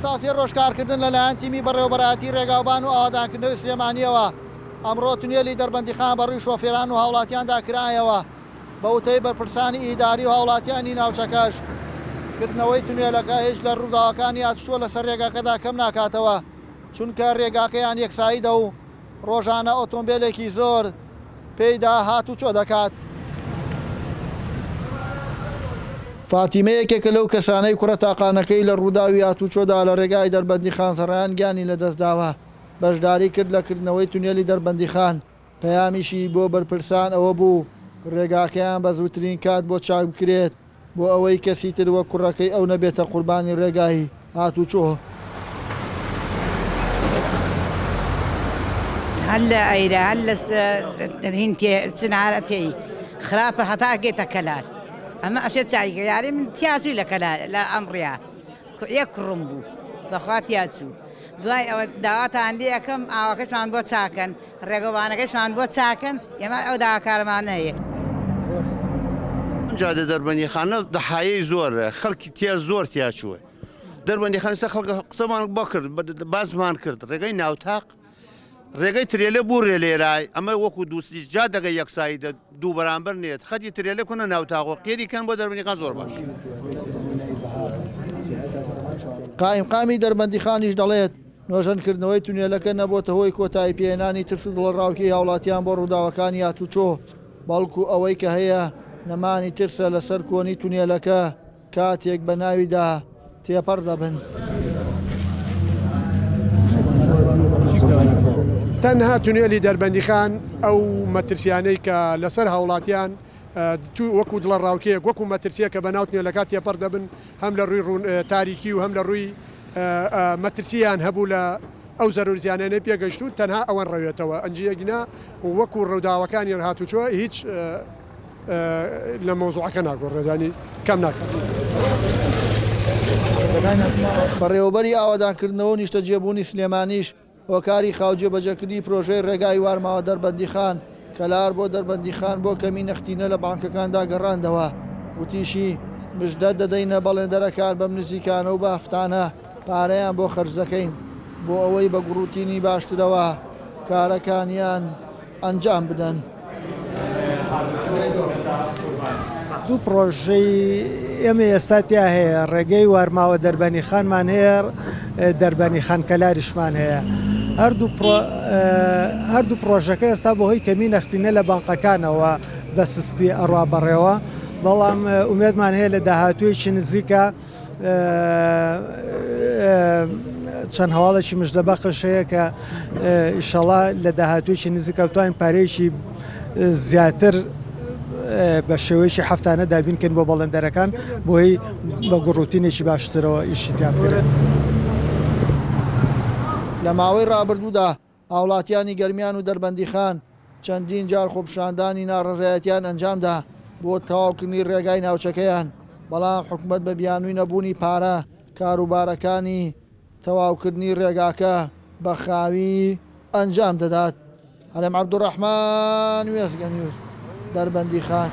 73 ڕۆژ کارکردن لەلایەن تیمی بەڕێوەبەرایەتی ڕێگاوبان و ئاوەدانکردنەوەی سلێمانییەوە، ئەمڕۆ تونێلی دەربەندیخان بەڕووی شۆفێران و هاوڵاتیاندا کرایەوە. بە وتەی بەرپرسانی ئیداری و هاوڵاتیانی ناوچەکەش، کردنەوەی تونێلەکە هیچ لە ڕووداوەکانی هاتوچۆ لەسەر ڕێگاکەدا کەم ناکاتەوە، چونکە ڕێگاکەیان یەکسایدە و ڕۆژانە ئۆتۆمبێلێکی زۆر پێیدا هاتوچۆ دەکات. فاتیمە یەکێکە لەو کەسانەی کوڕە تاقانەکەی لە ڕووداوی هاتوچۆدا لە ڕێگای دەربەندیخان زەڕایەن گیانی لەدەستداوە، بەشداری کرد لە کردنەوەی تونێلی دەربەندیخان، پەیامیشی بۆ بەرپرسان ئەوە بوو ڕێگاکەیان بە زووترین کات بۆ چاک بکرێت بۆ ئەوەی کەسی تر وەک کوڕەکەی ئەو نەبێتە قوربانی ڕێگای هاتوچۆ. هەر لە ئەیرە هەر لە هین تێ چنارە تێی خراپە هەتا ئەگەیتە کەلار ئەمە ئەشێ چای یاری من تیاچووی لە کەلار لە ئەمڕیا یەک کوڕم بوو بەخوا تیاچوو دوای ئەوە داواتان لێ ئەکەم ئاوەکەشمان بۆ چاکەن ڕێگەوبانەکەشمان بۆ چاکەن ئێمە ئەو داواکارمانە هەیە. جادە دەربەندیخانە دەحایەی زۆرە خەڵکی تیا زۆر تیا چووە دەربەندیخان ئێستا خەڵک قسەمان بۆ کرد باسمان کرد ڕێگەی ناوتاق ڕێگەی ترێلە بوو ڕێ لێرای ئەمە وەکو دووسی جادەگە یەکسایی دە دوو بەرامبەر نێت خەتی ترێلە کونە ناوتاق و قێری کەن بۆ دەربەندیخان زۆر باش. قائیمقامی دەربەندیخانیش دەڵێت، نۆژەنکردنەوەی تونێلەکە نەبۆتە هۆی کۆتایی پێهێنانی ترس و دڵەڕاوکێی هاوڵاتیان بۆ ڕووداوەکانی هاتوچۆ، بەڵکو ئەوەی کە هەیە نەمانی ترسە لەسەر کۆنی تونێلەکە کاتێک بە ناویدا تێپەڕ دەبن. تەنها تونێلی دەربەندیخان ئەو مەترسیانەی کە لەسەر هاوڵاتیان وەکو دڵەڕاوکێیەک وەکو مەترسییەک کە بەناو تونێلەکە تێپەڕ دەبن هەم لە ڕووی ڕوون تاریکی و هەم لە ڕووی مەترسییان هەبوو لە ئەو زەرەر زیانانەی پێگەیشتوون تەنها ئەوەن ڕەوێتەوە ئەنجیەگینا وەکو ڕووداوەکانی هاتوچۆ هیچ لە مەوزوعەکە ناگۆڕێت یانی کەم ناکات. بەڕێوەبەری ئاوەدانکردنەوە و نیشتەجێبوونی سلێمانیش هۆکاری خاو جێبەجێکردنی پرۆژەی ڕێگای وارماوە دەربەندیخان، کەلار بۆ دەربەندیخان بۆ کەمی نەختینە لە بانکەکاندا گەڕاندەوە، وتیشی، مژدە دەدەینە بەڵێندەرەکان بەم نزیکانە و بە هەفتانە پارەیان بۆ خەرج دەکەین بۆ ئەوەی بە گوڕوتینی باشترەوە کارەکانیان ئەنجام بدەن. دوو پڕۆژەی ئێمە ئێستا تیا هەیە، ڕێگەی وارماوە دەربەنیخانمان هەیە، دەربەنیخان کەلاریشمان هەیە. هەردوو پڕۆژەکە ئێستا بەهۆی کەمی نەختینە لە بانقەکانەوە بە سستی ئەڕوا بەڕێوە، بەڵام ئومێدمان هەیە لە داهاتوویەکی نزیکا چەند هەواڵێکی مژدەبەخش هەیە کە ئیشەڵا لە داهاتوویەکی نزیکە بتوانین پارەیەکی زیاتر بە شێوەیەکی هەفتانە دابین کەین بۆ بەڵێندەرەکان بۆی بە گوڕوتینێکی باشترەوە ئیشی تیا بکرێت. لە ماوەی ڕابردوودا هاوڵاتیانی گەرمیان و دەربەندیخان چەندین جار خۆپیشاندانی ناڕەزایەتیان ئەنجامدا بۆ تەواوکردنی ڕێگای ناوچەکەیان، بەڵام حکومەت بە بیانووی نەبوونی پارە کاروبارەکانی تەواوکردنی ڕێگاکە بە خاوی ئەنجام دەدات. هەرێم عەبدولڕەحمان، وێستگە نیوز، دەربەندیخان.